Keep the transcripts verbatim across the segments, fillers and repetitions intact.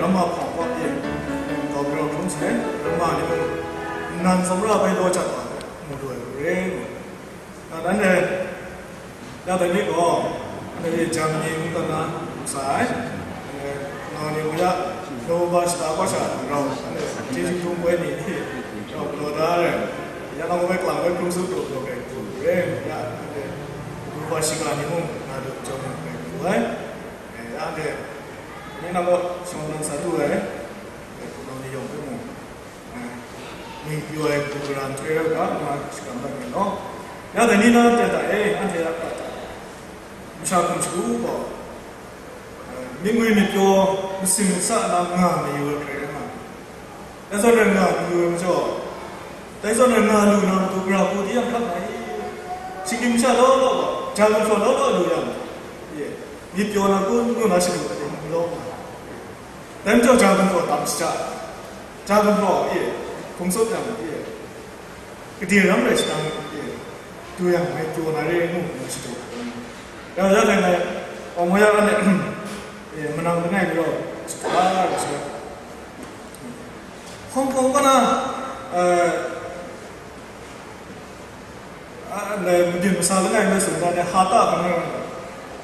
Roma hpawng wa pyi, kau galaw hkrum sai, roma ni mung, nnan tsawmra bai law jat wa, mu lu ai hku re, ngu. A, dan e, ya dai ni gaw, anhte Germany mungdan na sa ai, anhte nau ni hpe ya, Nobel shata kau sha rau, anhte Chyeju Hpung Poi ni hte rau galaw da ai, ya nau bai kalang bai hkrum tsup lu galaw ai hku re, ya, anhte Nobel shiga ni mung na lu jawng ai hku ai, ya, anhte, ni nau gaw shawng dan sa lu ai, nau ni yawng hpe mung. Ngwi pyaw ai hku garan chyoi ai ga, nga shakram dat myit law. Ya dai ni na ten hta e, anhte a prat hta, masha hkum shagu gaw, myit ngwi myit pyaw, masin masa na nga mayu ai hkrai rai nga. Dai zawn rai nga mayu ai majaw, dai zawn rai nga lu na matu gara hku di yang hkrat nga i, shinggyim masha law law gaw, ja gumhpraw law law lu yang, ye, myit pyaw na kun ngu na shadu ai ni law nga. Dai majaw ja gumhpraw tam shaja, ja gumhpraw e, hkum sawt yang e, gade ram rai shadang e, du yang ngai pyaw na re ngu nna shadu ai. Ya, ya, ngai, ngai, Awng Wa Ya ngai, e, manang langai ni gaw, shada rai shada. Hong Kong kaw na, eh, a, ndai mabyin masa langai ngai tsun dan e, ha ta hkang ngai,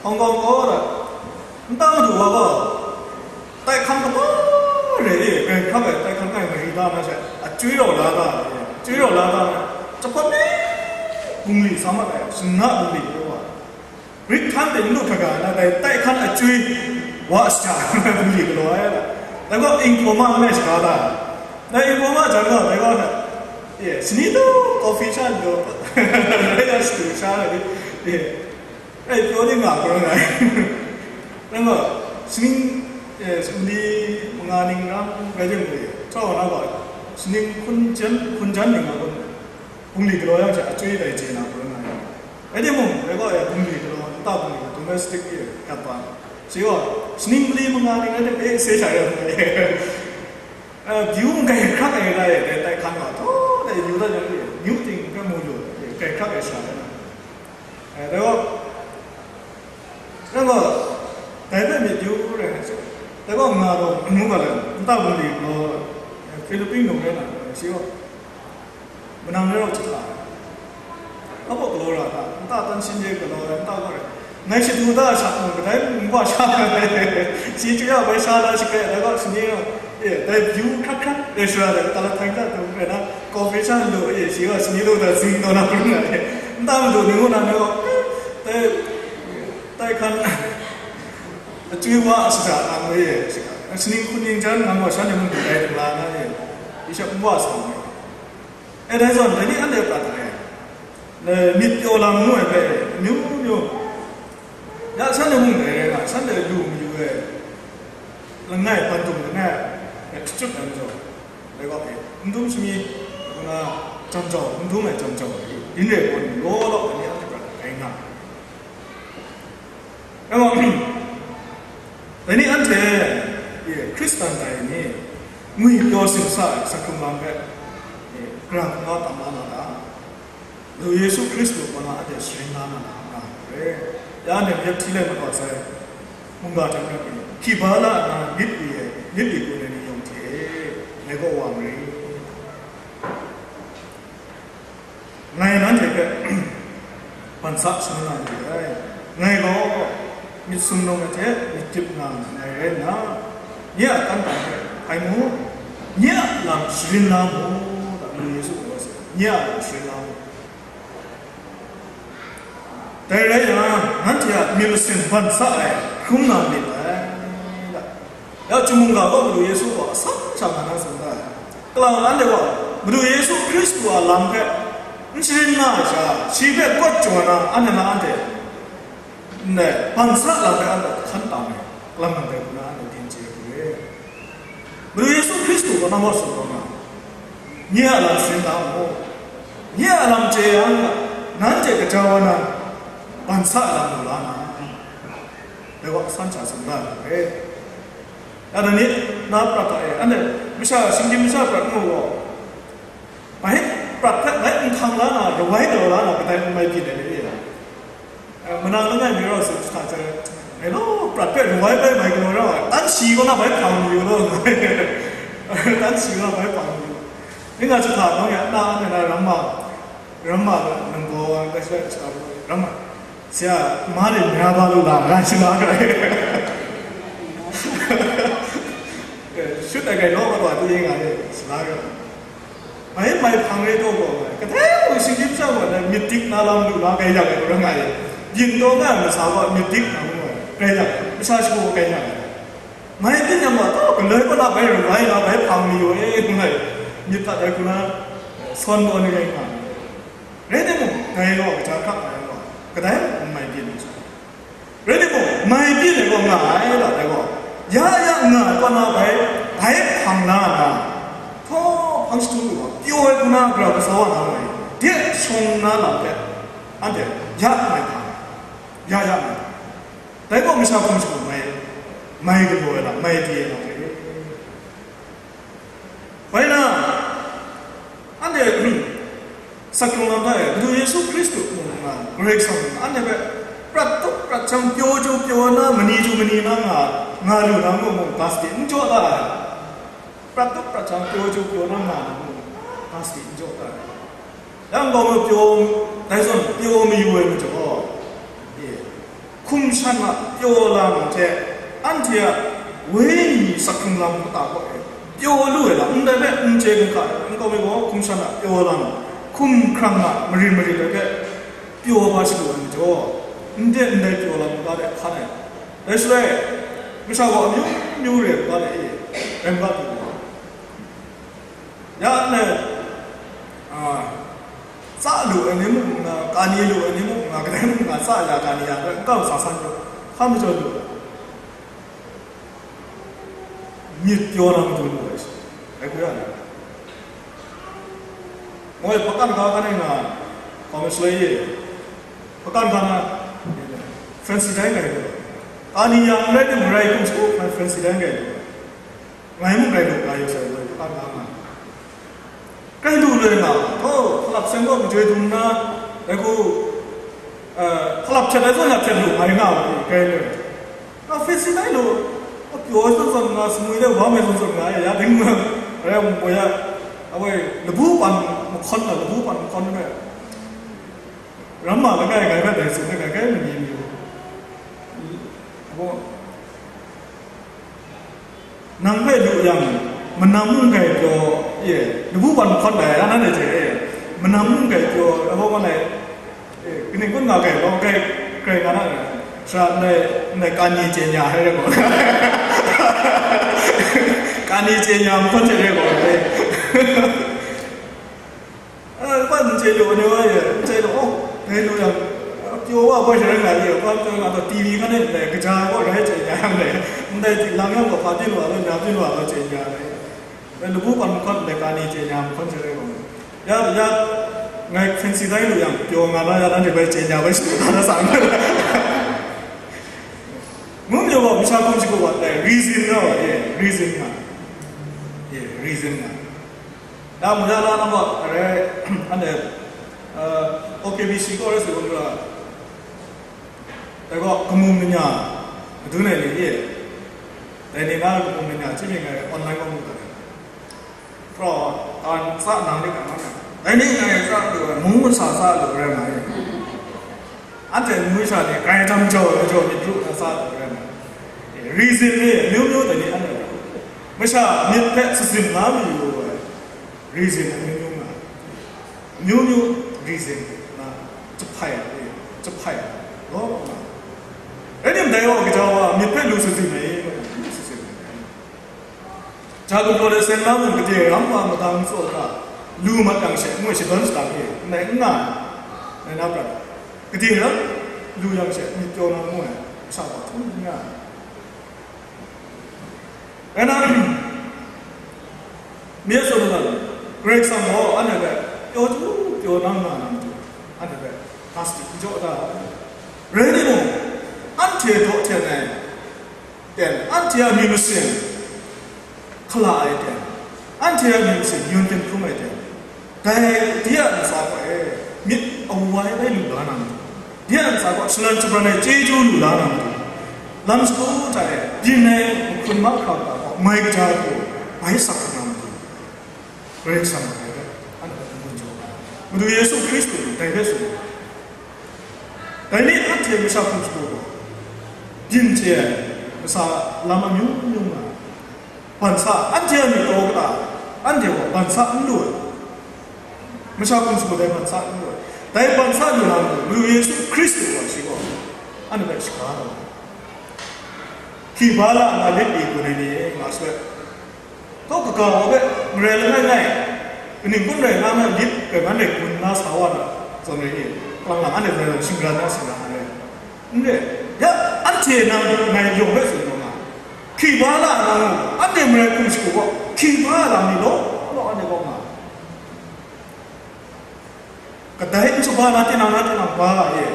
Hong Kong kaw da, nta madu wa gaw, tai hkan kaba re e, grai hkrak ai tai hkan ngai mari da na she, a, chyoi rau la da, e, chyoi rau la da na, jahpawt ni bungli sa mat ai, shana bungli wa. Rit htan ting lu hkra na dai tai hkan achywi wa shaja bungli galaw ai la. Dai gaw informa nme shaga da. Dai informa jan gaw, dai gaw, e, sani tu coffee sha n daw, rai na shadu sha ai ni, e, e, pyaw ni nga hkra nga ai. Dai gaw, sani, e, sumli manga ning ram rai jang, e, chau na gaw, sani hkun jan, hkun jan ning nga gaw, bungli galaw yang hte achywi dai chye na hkrum nga ai. Rai timung, dai gaw e bungli galaw, nta bungli, domestic e gat ba, shi gaw, shaning mali manga ning rai tim, e, se sha rai hkrum nga ai. E, byu n-gai hkrak ai rai, dai tai hkan gaw, htaw dai yu dat yang e, myu ting hpe mu lu, e, n-gai hkrak ai sha rai na. E, dai gaw, dai gaw, dai hpe myit yu rai na she, dai gaw nga gaw, ngu ga lai, nta bungli galaw, e, Philippine num rai na, shi gaw, Manang ni rau jahta ai. Kabaw galaw ra ta, nta tan shin ye galaw ai, nta gaw rai. Ngai shadu da sha mung, kadai mung wa sha ai. Si chyu ya bai sha la shakrai, dai gaw shani rau, e, dai byu hkrat hkrat, e, shara dai, tala htang hta tu, rai na, coffee sha lu, e, si gaw shani lu da zing taw na hkrum ai. Nta madu ni ngu na ni gaw, dai, dai hkan, achywi wa a shada na ngu e, shika. Shaning hkun ning jan, nang gaw shan e mung dai dai la na e. Isha n wa sa ai. E, dai zawn, dai ni anhte prat ai, e, myit pyaw lam ngu ai hpe, amyu myu, ya shanhte mung dai rai nga, shanhte lu mayu ai langai, bandum langai, e, shachyut ai majaw, dai gaw, e, n dum shami, ngu na, jam jau, n dum ai jam jau, din re gaw, law law, dai ni anhte prat ai nga. Dai gaw, dai ni anhte, e, Hkristan dai ni, ngwi pyaw sing sa ai, sa hkrung lam hpe, e, gara hkungga tam la na ta? Madu Yesu Hkristu kaw na anhte sharin la na nga ai hku re. Ya anhte mayat hti lai mat wa sai, mungga hte n rai, hki ba la nna myit lu ai, myit lu lu ai ni yawng hte, ngai kaw wa marit. Ngai nanhte hpe ban sa shangun na n re ai. Ngai gaw myit sumnung ai hte myit dip nga ai ngai rai nna, nye a kantang hpe hpai mu, nye a lam sharin la mu, da, Madu Yesu gaw sa, nye a lam sharin la mu. Dai rai yang, nanhte a myit masin ban sa ai hkrum na myit dai, da. Ya, chyum mungga gaw Madu Yesu gaw asan sha nga na tsun da ai. Kalang anhte gaw, Madu Yesu Hkristu a lam hpe n sharin nga ai sha, shi hpe kawt jaw na, anhte na anhte ndai ban sa lam hpe anhte hkan tam ai, kalang nang dai hku na anhte din chye hku re. Madu Yesu Hkristu gaw nang kaw tsun taw na, nye a lam sharin da mu, nye a lam chye yang, nanhte gaja wa na, ban sa lam lu la na, dai gaw asan sha tsun da ai hku re. Ya, dai ni na prat hta e, anhte masha, shinggyim masha prat n mu gaw, bai prat hpe bai n hkang la na, rawai galaw la na, kadai n mai byin ai ni e? Eh, manang langai mi rau tsun jahta jang, Hello, prat hpe rawai bai mai galaw ra ai, tan shi kaw na bai hpang mayu law, tan shi kaw na bai hpang mayu. Ning nga chahta nang ya na, na, na, ramma, ramma, nang baw wa, ka shai, shai, ramma. Sia, ma de mya ba lu la, nga shi na ga. Shut ai gai law ka ba di nga de, sila ga. Mai, mai hpang re taw gaw, kadai mung shinggyim sha gaw, myit dik na lam lu na, kai yak ai, rai nga ai. Byin taw na ai masa gaw, myit dik na mu ai, kai yak ai, masha shagu kai yak ai. Mai byin yang gaw, taw, galoi kaw na bai rai na, bai hpang mi wa e, ngu ai. Myit hta dai hku na, sawn taw ni rai nga ai. Rai timung, dai gaw, kaja hkrak ai gaw, kadai mung n mai byin ai sha. Rai timung, mai byin ai gaw nga ai, la ai gaw, ya ya nga ai kaw na bai, bai hpang la na, htaw hpang shadum lu ai, pyaw ai hku na grau kasa wa na ai, de shawng na lam hpe, anhte ya mai hpang, ya ya mai hpang. Dai gaw masha hkum shagu mai, mai galaw ai lam, mai di ai lam rai. Bai na, anhte, saklung lam hta e, Madu Yesu Hkristu mung nga, Karai Kasang mung nga, anhte hpe prat tup prat jang, pyaw chyu pyaw na, mani chyu mani na nga, nga lu na mung mung, ga sadi n jaw da ai. Prat tup prat jang, pyaw chyu pyaw na nga na mung, ga sadi n jaw da ai. Yang gaw mung pyaw, dai zawn pyaw mayu ai majaw, e, hkum shan a pyaw lam hte, anhte a wenyi sakhkrung lam kata gaw e, pyaw lu ai lam, ndai hpe n chye hkra ai, nkau mi gaw hkum shan a pyaw lam, hkum hkrang a marin marit ai hpe pyaw ba shagu ai majaw, ndai ndai pyaw lam kata de hkan ai. Dai shaloi, masha gaw amyu myu re ai kata de e, rai ga du ai. Ya nna, a, tsa lu ai ni mung nga, kani lu ai ni mung nga, kadai mung nga, tsa ya, kani ya, n kau sa san jaw, hpa majaw lu ai. Myit pyaw na matu lu ai shi, dai hku ya na. Moi, hpakan ga hkan e nga, hpa mashaloi e, hpakan ga na, fancy dai ngai lu ai. Kani ya n rai timung, rai hkum shagu hkra fancy dai ngai lu ai. Ngai mung rai lu ga yu sai, woi, hpakan ga nga. Rai lu lu ai nga, oh, hkalap seng gaw majoi dum nna, dai hku, eh, hkalap htet ai zawn ya htet lu ngai nga, rai lu ai. Nga hpe si ngai lu, a pyaw ai zawn zawn nga, sumwi de wa mai zawn zawn nga, ya ding nga, rai mung gaw ya, a woi, labu pan mahkawn na, labu pan mahkawn na, ramma langai ngai hpe dai tsun ai, ngai kai mani mi u. Apo, nang hpe lu yang, manam mung gai pyaw, e, labu wan hkawt ai, anhte hte, e, manam mung gai pyaw, apo, nga lai, e, kaning kun nga gai, law gai, gai nga na, sha, ndai, ndai kani chye nya ai rai gaw, kani chye nya mahkawn hte rai gaw, e. Eh, ban n chye lu, ane wa ye, n chye lu, oh, dai lu yang, pyaw wa bai rai nga ye, ban pyaw nga taw, T V hkan e ndai kaja gaw rai chye nya yang dai, ndai lang yang gaw hpa byin wa law, nya byin wa law chye nya dai. Dai labu ban mahkawn ndai kani chye nya mahkawn chye rai gaw. Ya, ya, ngai hpyen si dai lu yang, pyaw nga na ya, nanhte bai chye nya bai shadu da na sang. Ngu myu gaw, masha hkum shagu wa dai, reason nga wa ye, reason nga. Ye, reason nga. Ya, mung ya la na ma, are, ane, eh, O K B C ko re su la. Dai gaw, kamu manya, madun ai ni e. Dai ni na kamu manya, chyi mi ngai online kaw mu ta. Pro, an sa nang ni ka ma. Dai ni ngai sa lu, mung sa sa lu re ma ye. Anhte ngu sha ni, grai tam jau, jau ni pru na sa lu re ma. Reason ni, myu myu dai ni anhte. Masha myit hpe sazin na mayu ai. Reason amyu myu nga, amyu myu reason na jahpai, jahpai, law nga. Rai tim dai gaw, gaja wa myit hpe lu sazin ai, lu sazin ai. Ja gumhpraw de seng na mung gade ram wa madang tsaw hkra, lu mat yang she, ngu ai shadawn shadang e, ndai n nga ai, ndai na prat, gade ram lu yang she, myit pyaw na ngu ai, masha wa htum n nga ai. Rai na, mi e tsun ai lam, Karai Kasang gaw anhte hpe pyaw chyu pyaw na nga na matu, anhte hpe hpa sadi n jaw da ai. Rai timung, anhte daw hten ai ten, anhte a myit masin hkala ai ten, anhte a myit masin yun hkyen hkrum ai ten, dai de a ntsa gaw e, myit awu ai bai lu la na matu, de a ntsa gaw shalan shabran ai chyeju lu la na matu, Lam shagu hta e, byin ai hkrun mahkra hta gaw, mai kaja hku, bai sak kau na matu, Karai Kasang a dai hpe, anhte hpe n-gun jaw ai. Madu Yesu Hkristu ni dai hpe tsun ai. Dai ni anhte masha hkum shagu gaw, byin chye ai, kasa lam amyu myu nga ai. Ban sa, anhte a myit kraw kata, anhte gaw ban sa n lu ai. Masha hkum shagu dai ban sa n lu ai. Dai ban sa lu na matu, Madu Yesu Hkristu gaw shi gaw, anhte hpe shaga taw ai. Hki ba la nna lit mi gun ai ni, nga sai. Tau kaga wa hpe, marai langai ngai, kaning kun rai nga na lit, rai ngan rai gun na sa wa na, zawn rai ni, kalang lang anhte rai rai shingran na shingran ai. N re, ya, anhte nang ngai yawng hpe tsun taw nga, hki ba la na mu, anhte marai hkum shagu gaw, hki ba lam ni law law anhte kaw nga. Kadai n shaga na tinang na tinang ba e.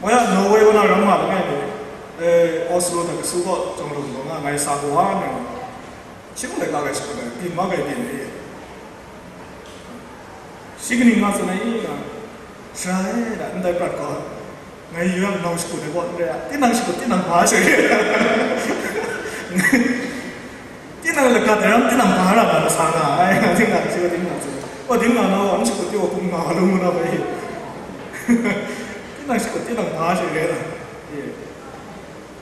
Wa ya Norway wa na ram nga langai ni, eh, Oslo na kasu gaw jawng lu nga ngai sa gaw wa nang. Shi mung laika gai shi gaw byin ma gai byin e. Shi kaning nga tsun ai i nga, sara e da ndai prat gaw, ngai yu yang nang shakut ai gaw n re ai, tinang shakut tinang hpa shakut. Tinang laga dai ram tinang hpa ra na sa nga ai, nga tinang shi gaw tinang tsun. Wa tinang na wa n shakut ti wa kum nga lu mu na bai. Tinang shakut tinang hpa shakut re na.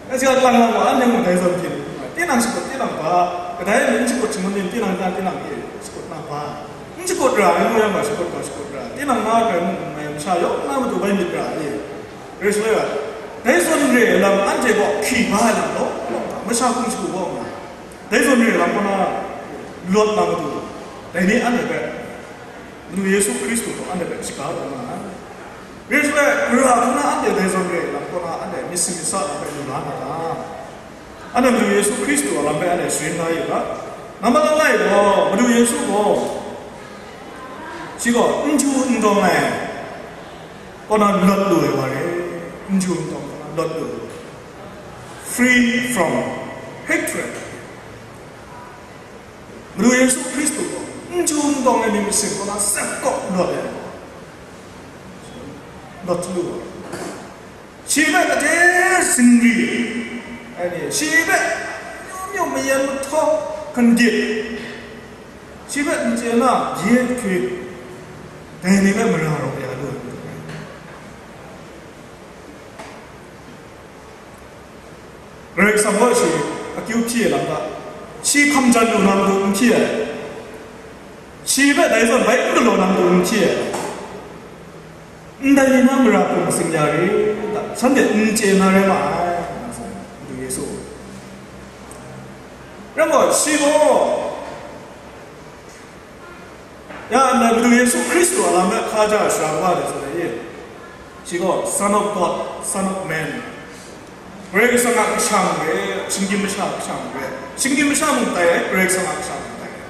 Nga si kalang lang wa, anhte mung dai zawn hpyi, tinang shakut, tinang ba, kadai ni n shakut shangun ni, tinang dan, tinang e, shakut na ba, n shakut ra, n mu yang ga shakut ga shakut ra, tinang na rai mung n mai, masha yawng na matu bai myit ra, e, rai shaloi wa, dai zawn re ai lam anhte gaw hki ba ai lam law, law, masha hkum shagu gaw nga, dai zawn re ai lam kaw na, lawt na matu, dai ni anhte hpe, Madu Yesu Hkristu gaw anhte hpe shaga taw nga ai. Rai shaloi, Karai Kasang hpang na anhte dai zawn re ai lam kaw na anhte myit sin myit sa lam hpe lu la na ta? Anhte Madu Yesu Hkristu a lam hpe anhte sharin la yu ga. Nambat langai gaw, Madu Yesu gaw, shi gaw n ju n dawng ai, kaw na lawt lu ai wa re, n ju n dawng kaw na lawt lu ai. Free from hatred. Madu Yesu Hkristu gaw, n ju n dawng ai myit masin kaw na sep kawp lawt ai, lawt lu ai. Shi hpe gade zingri ai ni, shi hpe myu myu mayan mahtaw gandit, shi hpe n chye na bye hkrit, dai ni hpe mara rawk ya lu ai. Karai Kasang gaw shi akyu hpyi ai lam hta, shi hkam jan lu na matu n hpyi ai, shi hpe dai zawn bai n galaw na matu n hpyi ai, ndai ni na mara hkum matsing ya ri ta, shanhte n chye na rai ma ai, Madu Yesu. Rai gaw, shi gaw, Ya, ndai Madu Yesu Hkristu a lam hpe hkaja ai sara kaba de tsun ai i? Shi gaw, Son of God, Son of Man. Karai Kasang a Kasha mung re, shinggyim masha a Kasha mung re. Shinggyim masha mung tai ai, Karai Kasang a Kasha mung tai ai.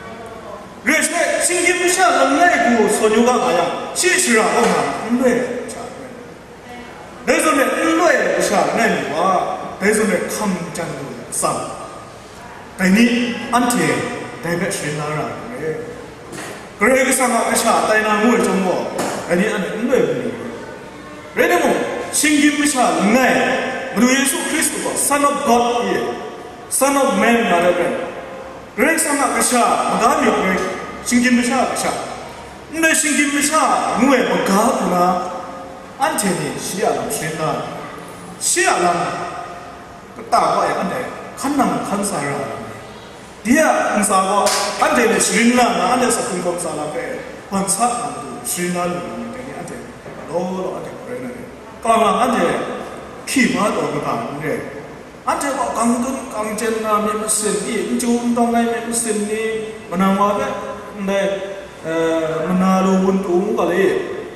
Rai shaloi, shinggyim masha langai hku sawn yu ga nga yang, shi shara kaw nga n loi ai masha n rai. Dai zawn e n loi ai masha langai mi wa, dai zawn e hkam jan lu ai atsam, dai ni anhte dai hpe sharin la ra ai. Karai Kasang a Kasha tai na ngu ai chyawm gaw, dai ni anhte n loi ai. Rai timung, shinggyim masha langai, Madu Yesu Hkristu gaw Son of God i, Son of Man nga ai hpe, Karai Kasang a Kasha, maga myit rai, shinggyim masha a Kasha, ndai shinggyim masha ngu ai maga hku na, anhte ni shi a lam sharin la ai, shi a lam kata gaw e anhte hkan nang hkan sa ra ai. Dai a ntsa gaw anhte ni sharin la nna, anhte sakhun kawmsa lam hpe ban sa na matu sharin la lu ai, dai ni anhte law law anhte hpe rai na re. Kalang lang anhte hki ba taw kaba n re. Anhte gaw kang dun kang jen na myit masin ni, n chyu n dawng ai myit masin ni, manang wa hpe ndai, eh, mana lu wun tu ngu ga le,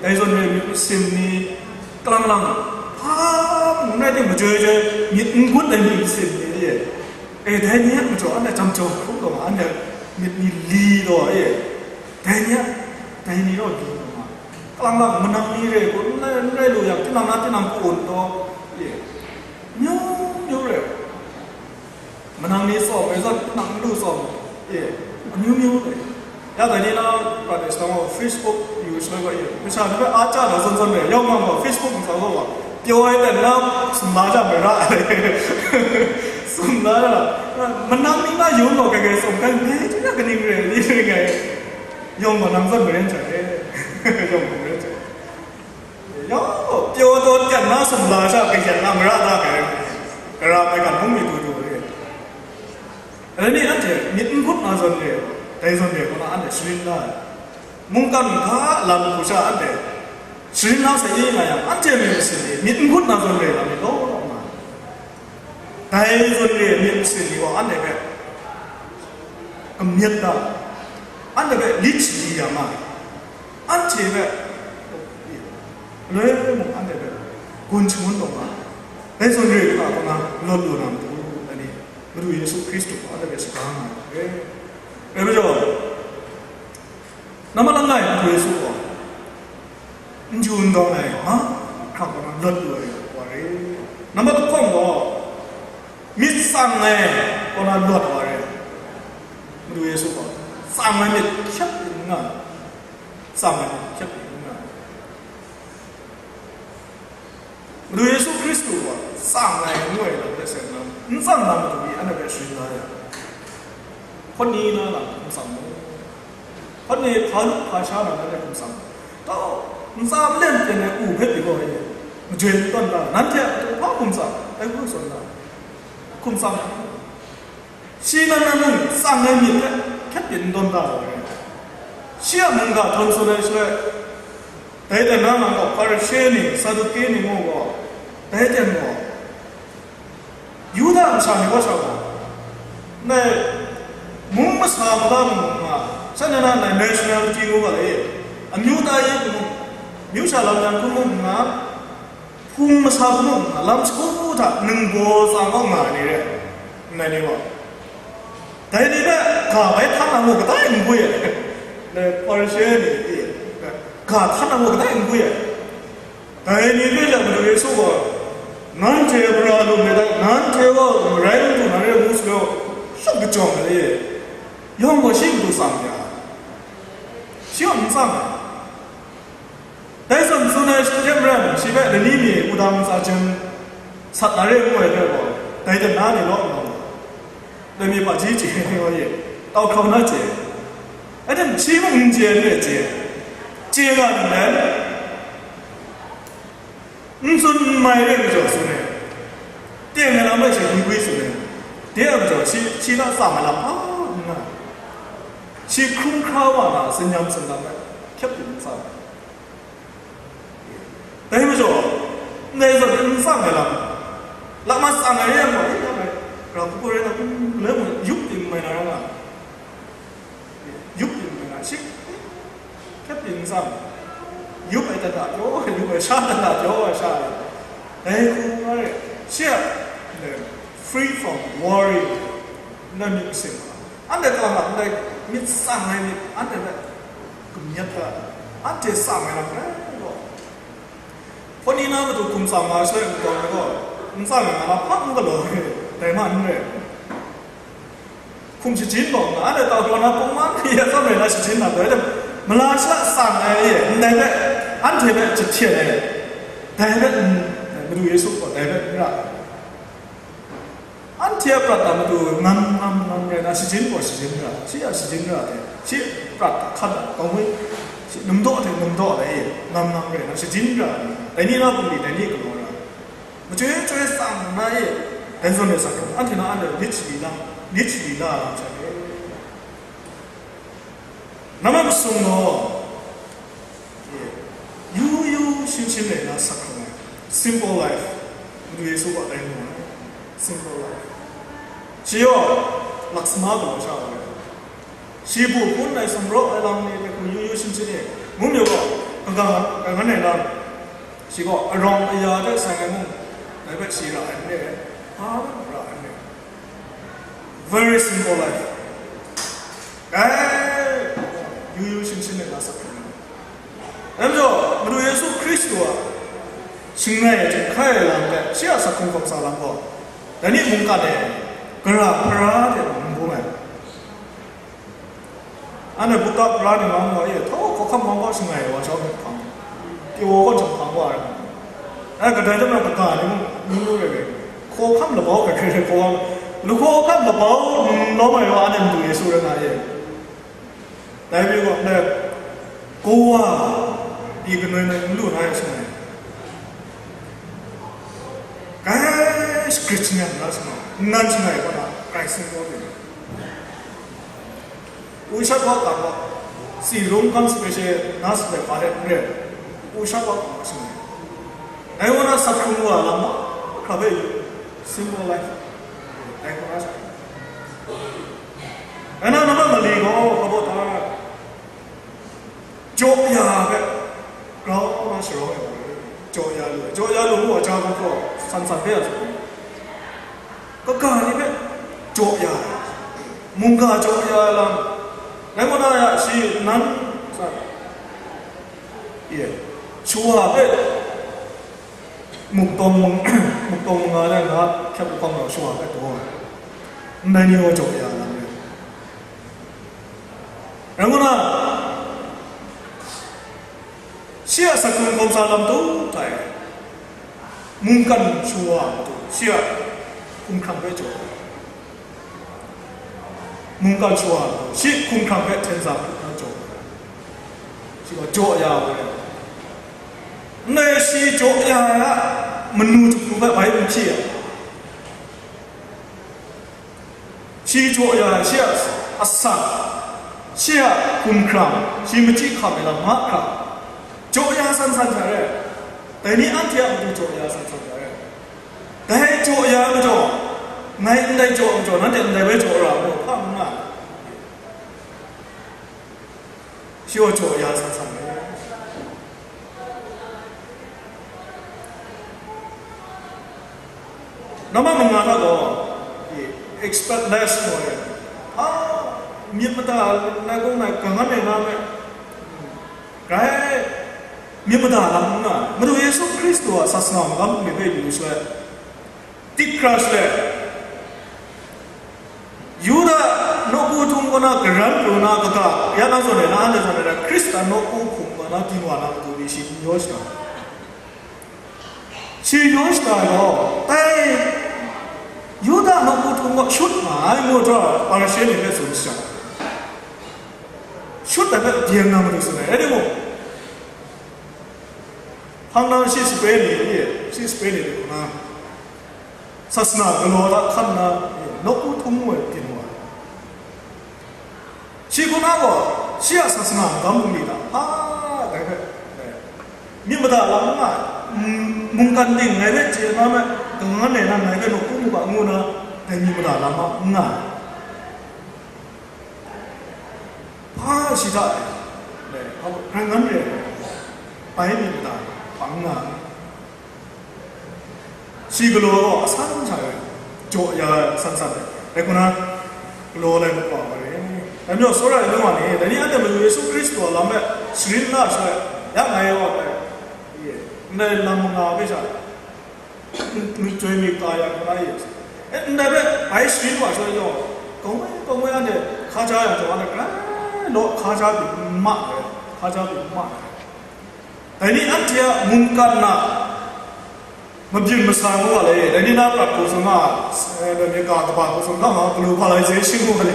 dai zawn re myit masin ni, kalang lang, hpa mung n rai timung, majoi joi myit n gut ai myit masin ni, e, e, dai ni a majaw anhte jam jau hkrum taw nga, anhte myit ni li taw, e, dai ni a, dai ni raw li taw nga. Kalang lang manang ni re, n rai, n rai lu yang, tinang na tinang hku un taw, e, myu myu re. Manang ni tsawm ai zawn, tinang n lu tsawm, e, amyu myu re. Ya dai ni na, Protestant gaw Facebook yu shaloi gaw, e, masha ni hpe a chya na zawn zawn re, yawng gaw Facebook ntsa gaw wa, Pyaw ai ten na sumla jang mara ai. Sumla jang, manang ni na yung gaw kai kai sum kai, eh, jina kaning re, ni re kai. Yawng gaw nang zawn maren jang e. Yawng gaw maren jang. Yawng gaw pyaw taw ten na sumla sha kai jan na mara da kai. Kara kai kan hung mi du du re. Rai ni anhte myit n hkut na zawn re, dai zawn re kaw na anhte sharin la ai. Mungkan ga lam hku sha anhte sharin la sai nga yang, anhte myit masin ni myit n hkut na zawn re lam ni law law nga ai. Dai zawn re myit masin ni gaw anhte hpe kamyet da, anhte hpe lit shayi ya nga ai. Anhte hpe, galoi mung anhte hpe gun shangun taw nga ai. Dai zawn re hta kaw na lawt lu na matu, ai ni, Madu Yesu Hkristu gaw anhte hpe shaga nga ai. Rai majaw, nambat langai Madu Yesu gaw n ju n dawng ai, mahkra kaw na lawt lu ai wa re. Nambat lahkawng gaw, myit tsang ai kaw na lawt wa re. Madu Yesu gaw tsang ai myit hkyep n nga ai. Tsang ai myit hkyep n nga ai. Madu Yesu Hkristu gaw tsang ai ngu ai lam hte seng na, n tsang na matu ni anhte hpe sharin la ai. Hpawt ni na lam hkum tsang mu. Hpawt ni hpa lu hpa sha na nanhte hkum tsang mu. Tau, ntsa malen ten ai u hpe pyi gaw e, majoi n tawn da, nanhte a matu hpa hkum tsang, ai hku tsun da, hkum tsang mu. Shi nan nan mung tsang ai myit hte hkyep byin n tawn da ai. Shi a mungga htawn tsun ai shaloi, dai ten na nang gaw Hparishe ni, Saduke ni ngu gaw, dai ten gaw, Yuda masha ni wa sha gaw, ndai mung masa mada mung nga, shanhte na ndai nationality ngu ga le, amyu ta yi hku mung, amyu sha lam yan hku mung nga, hpung masa hku mung nga, lam shagu hta ningbaw tsa kau nga ai ni re, ndai ni gaw, dai ni hpe ga bai htan na muk kadai n gwi ai, ndai Hparishe ni, ga htan na muk kadai n gwi ai. Dai ni hpe jang Madu Yesu gaw, nanhte mara lu myit dai, nanhte gaw marai madu na re ngu saw, shawng kajawng ai e. Yawng gaw shi matu tsang ya, shi gaw n tsang ai. Dai zawn tsun ai hte maren, shi hpe lani mi wudang ntsa jen sat na re ngu ai hpe gaw, dai ten na ni law nna, dai mi hpaji chye ai wa ye, tau hkrau na chye. Aten shi mung n chye ai hpe chye, chye ga nna, n tsun n mai re majaw tsun ai, teng ai lam rai she gwi gwi tsun ai, de a majaw shi, shi hta tsang ai lam hpa n nga ai, shi hkrum hkra wa na tsin-yam tsin-lam ai hkyep hte n tsang ai. Dai majaw, ndai zawn n tsang ai lam, lama tsang ai re yang gaw, e, ya bai, ra hku rai na hku, galoi mung yup ting n mai na ra nga ai. Yup ting n mai na, shi hkyep ting n tsang, yup ai dat da pyaw ai, yup ai sha dat da pyaw ai sha ai. Dai hku nga re, shi a, free from worry, ndai myit masin, anhte kau na ndai myit tsang ai myit, anhte hpe kamyet ga, anhte tsang ai lam rai gaw, hpawt ni na matu hkum tsang nga shaloi n tawn ai gaw, n tsang ai nga na hpa n galaw ai, dai ma n rai. Hkum shajin gaw nga, anhte tau daw na pawng ma ni ya tsawm rai na shajin na doi, mala sha tsang ai, ndai hpe, anhte hpe jahten ai, dai hpe n, Madu Yesu gaw dai hpe n ra ai. Anhte a prat a matu ngam ngam ngam rai na, shajin gaw shajin ra, shi a shajin ra hte, shi prat a hkan a kawngwi, shi numdaw hte numdaw lai e, ngam ngam rai na, shajin ra ai ni, dai ni na bungli, dai ni galaw ra, machyoi chyoi tsang na e, dai zawn e sa hkrum, anhte na anhte lit shayi lam, lit shayi la lam sha e. Nambat masum gaw, yu yu shin shin rai na sak hkrung ai, simple life, Madu Yesu gaw dai mu ai, simple life. Shi gaw laksama gaw sha ai, shi bu hpun ai sumraw ai lam ni hte hku yu yu shin shin e, mung yu gaw, kaga, kagan ai lam, shi gaw arawng aya hte seng ai mung, dai hpe shi ra ai n re ai, hpa hpe ra ai n re ai. Very simple life. Dai, yu yu shin shin rai na sak hkrung ai. Dai majaw, Madu Yesu Hkristu a shangai hte hkai ai lam hte shi a sak hkrung hkawm sa lam gaw, dai ni mungkan e, gara hpara hte n bung ai. Anhte buta pra ni mang gaw, e, htaw hkawhkam mang gaw shangai wa jau hpe hpang, pyaw gaw jahpang wa ai. Ai kadai tamna kaga ni mung, ni mung rai rai. Hkawhkam labau hkrai hkrai hkawhkam, lahkawhkam labau n lawm ai wa anhte matu Yesu rai nga e. Dai rai wa, ndai, kawa pyi kanoi nai n lu na ai shangai. Kai sakrit shangai na shangai, nnan shangai kaw na, Christ sin kaw pyi. Ushat wa kang wa, si lung kang special na sape pa hte n re, ushat wa kang wa shangai. Dai wa na sak hkrung wa lam mahkra hpe symbolize, dai kaw na shangai. Dai na, nama mali gaw, hpa baw ta, jaw ya hpe grau na sharawng ai wa, jaw ya lu ai, jaw ya lu mu wa, ja gaw, san san hpe a tsun, kaga ni hpe jaw ya ai, mungga jaw ya ai lam, rai ngu na ya, shi nan, sa, ye, shawa hpe muktawng mung-, muktawng munga le nga hkyep lahkawng rau shawa hpe taw ai, ndai ni gaw jaw ya ai lam rai. Rai ngu na, shi a sak hkrung kawmsa lam tu tai, mungkan shawa matu, shi a hkumhkrang hpe jaw ai. Mungkan shawa matu, shi hkumhkrang hpe hten sa hkrup na jaw ai. Shi gaw jaw ya ai. Ndai shi jaw ya ai a manu jahku hpe bai n hpyi ai. Shi jaw ya ai, shi a asak, shi a hkumhkrang, shi machyi hkam ai lam mahkra, jaw ya san san hta re ai. Dai ni anhte a matu jaw ya san san hta re ai. Dai jaw ya ai majaw, ngai ndai jaw ai majaw, nanhte ndai bai jaw ra ai majaw, hpa n nga ai. Shi gaw jaw ya san san ai. Nama manga hta gaw, e, expect less ngu ai. A, myit mada nai kung nai, gangan e nga me, grai myit mada lam n nga ai. Madu Yesu Hkristu a sasana magam hpe yu shaloi, dik hkra shaloi, Yuda nawku htum kaw na garan pru na kaga, ya na zawn ai, na anhte zawn ai, Hkristan nawku hkum kaw na ginwa na matu ni shi n yaw shada. Shi yaw shada ai gaw, dai Yuda nawku htum kaw shut nga ai ngu ai hta, Hparishe ni hpe tsun shada. Shut ai hpe byen na matu tsun ai, rai timung, hpang na shi sape ni, shi sape ni hte hkuna, sasana galaw hta hkan na, nawku htum ngu ai byin wa ai. Shi hkuna gaw, shi a sasana magam bungli hta, a, dai hpe, myit mada lam n nga ai, mungkan ting ngai hpe chye na me, gangan e na ngai hpe nawku mu ga ngu na, dai myit mada lam a n nga ai. Hpa shi hta e, dai, hpa, hpa, rai ngan re ai, bai myit mada hpa n nga ai. Shi galaw gaw asan hta e, jaw ya ai asan san ai. Dai hkuna, galaw lai makau ai re. Dai majaw, tsawra ai nu wa ni, dai ni anhte Madu Yesu Hkristu a lam hpe sharin na shaloi, ya ngai wa ai, ye, ndai lam manga hpe sha, myit chyoi myit ka ya hkra ye. E, ndai hpe bai sharin wa shaloi yawng, kawng woi, kawng woi anhte hkaja yang taw, anhte grai law hkaja pyi n ma ai, hkaja pyi n ma ai. Dai ni anhte a mungkan na mabyin masa ngu wa le, dai ni na prat hku tsun nga, eh, dai ni ga kaba hku tsun nga, nga globalization ngu wa le.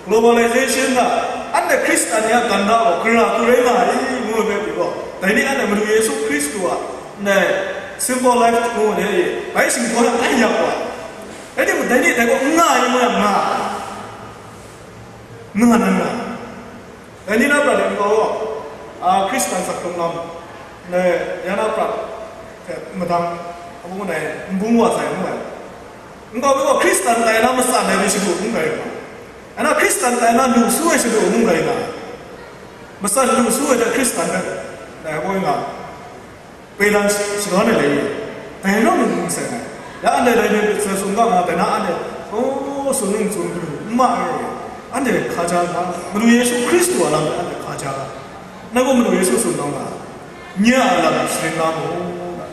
Globalization na, anhte Hkristan ni a ganda gaw gara hku rai nga ai, ngu ai hpe pyi gaw, dai ni anhte Madu Yesu Hkristu a, ndai symbol life ngu wa le, bai shingkaw na ai yak wa. Rai timung, dai ni dai gaw n nga ai, n nga ai, nga na nga. Dai ni na prat ai nkau gaw, a, Hkristan sak hkrung lam, ndai ya na prat hte madang, a bung ndai n bung wa sai ngu ai. Nkau mi gaw Hkristan tai na matsan ai ni shadu n rai nga, ana Hkristan tai na lu su ai shadu n rai nga, matsan lu su ai hte Hkristan hpe, dai hpoi nga, Pei dan shadawn ai dai, dai rawng n seng ai. Ya anhte dai ni hpe tsun ga nga, dai na anhte, o, tsun n tsun galu n ma ai. Anhte hkaja ga, Madu Yesu Hkristu a lam hpe anhte hkaja ga. Ngai gaw Madu Yesu tsun taw nga, nye a lam sharin la mu,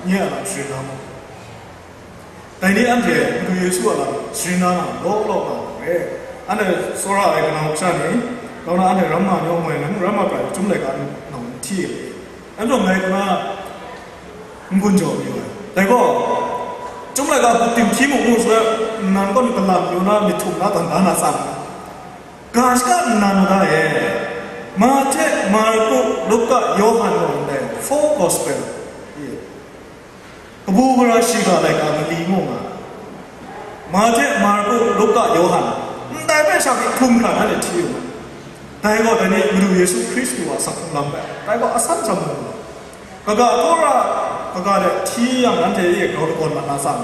nye a lam sharin la mu. Dai ni anhte Madu Yesu a lam sharin la na law law nga ai. Anhte tsawra ai kanau kasha ni, grau na anhte ram nga ni awng moi nang, ram nga prai, chyum laika ni nawng n hti ai. Anhte ngai hkuna n gun jaw mayu ai. Dai gaw, Chyum laika hku tim hti mu mu shaloi, nnan kaw myit galam yu na, myit htum na, dan da na tsang. Ga shaka nnan maga e, Mahte, Marku, Luka, Yawhan gaw ndai four gospel, kabu gara shiga laika mali mu nga. Mahte, Marku, Luka, Yawhan, ndai hpe sha hpe hkrum hkra nanhte hti yu. Dai gaw, dai ni Madu Yesu Hkristu a sak hkrung lam hpe, dai gaw asan sha mu nga. Kaga, Tora kaga de hti yang nanhte e grau lagawn mat na tsang,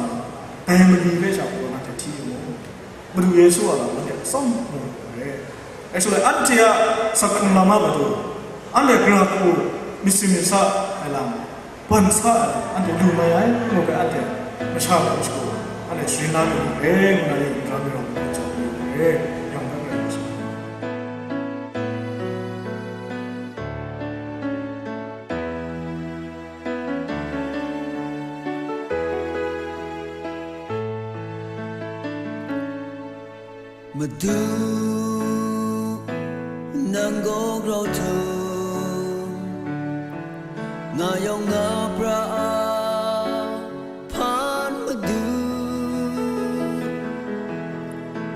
dai mali hpe sha gaw nanhte hti yu mu. Madu Yesu a lam nanhte atsawm mu ai. Dai shaloi anhte a sak hkrung lam a matu, anhte gara hku myit sin myit sa ai lam, ban sa ai lam, anhte lu mai ai, ngu hpe anhte masha hpe shagu, anhte sharin la lu ai, ngu na ni n ram mi rawng ai, yang dan rai ai. Madu, nang gaw grau htum, nga yawng nga pra a hpan madu,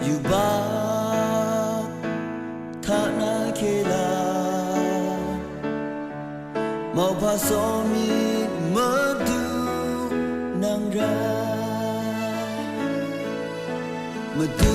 yubak hta na hkye la, mauhpa sawm myit madu nang rai. Madu,